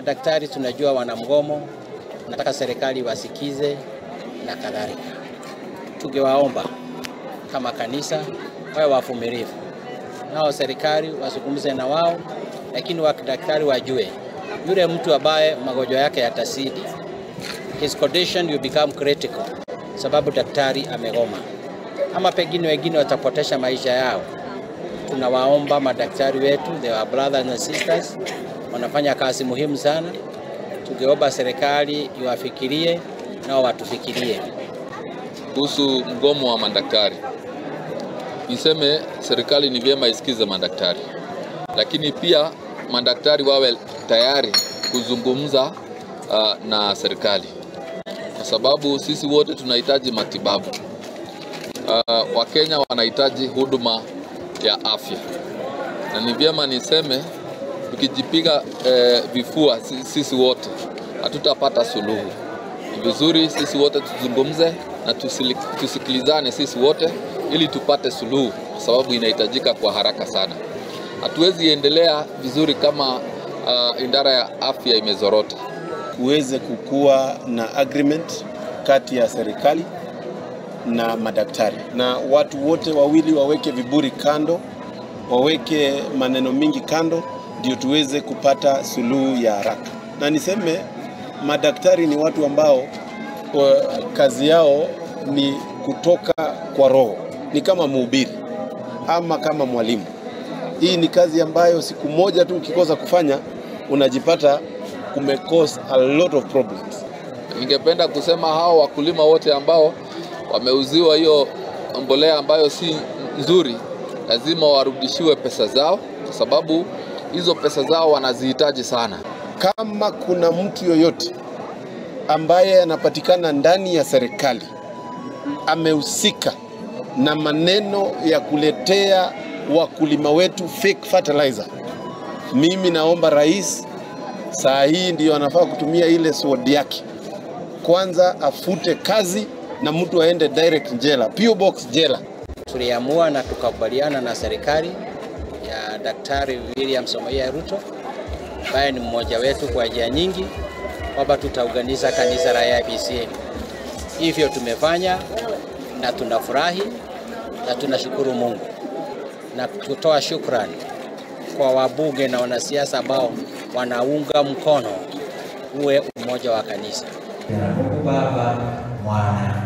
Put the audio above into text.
Madaktari tunajua wana mgomo, nataka serikali wasikize na kadhalika. Tungewaomba kama kanisa wawe wavumilivu, nao serikali wazungumze na wao, lakini wadaktari wajue yule mtu ambaye magonjwa yake yatasidi, his condition will become critical, sababu daktari amegoma, ama pengine wengine watapotesha maisha yao. Tunawaomba madaktari wetu, they are brothers and sisters, wanafanya kazi muhimu sana. Tungeomba serikali iwafikirie nao watufikirie. Kuhusu mgomo wa madaktari, niseme serikali ni vyema isikize madaktari, lakini pia madaktari wawe tayari kuzungumza na serikali, kwa sababu sisi wote tunahitaji matibabu. Wakenya wanahitaji huduma ya afya, na ni vyema niseme tukijipiga vifua sisi wote hatutapata suluhu. Ni vizuri sisi wote tuzungumze na tusikilizane sisi wote ili tupate suluhu, kwa sababu inahitajika kwa haraka sana. Hatuwezi endelea vizuri kama idara ya afya imezorota. Kuweze kukua na agreement kati ya serikali na madaktari, na watu wote wawili waweke viburi kando, waweke maneno mingi kando, ndio tuweze kupata suluhu ya haraka. Na niseme madaktari ni watu ambao kazi yao ni kutoka kwa roho, ni kama mhubiri ama kama mwalimu. Hii ni kazi ambayo siku moja tu ukikosa kufanya unajipata kumecause a lot of problems. Ningependa kusema hao wakulima wote ambao wameuziwa hiyo mbolea ambayo si nzuri, lazima warudishiwe pesa zao, kwa sababu hizo pesa zao wanazihitaji sana. Kama kuna mtu yoyote ambaye anapatikana ndani ya serikali amehusika na maneno ya kuletea wakulima wetu fake fertilizer, mimi naomba rais saa hii ndio anafaa kutumia ile sword yake. Kwanza afute kazi na mtu aende direct jela, PO Box jela. Tuliamua na tukakubaliana na serikali ya Daktari William Samoei Ruto, ambaye ni mmoja wetu kwa njia nyingi, kwamba tutaunganisha kanisa la AIPCA. Hivyo tumefanya na tunafurahi na tunashukuru Mungu na kutoa shukrani kwa wabunge na wanasiasa ambao wanaunga mkono uwe umoja wa kanisa. Mungu Baba, Mwana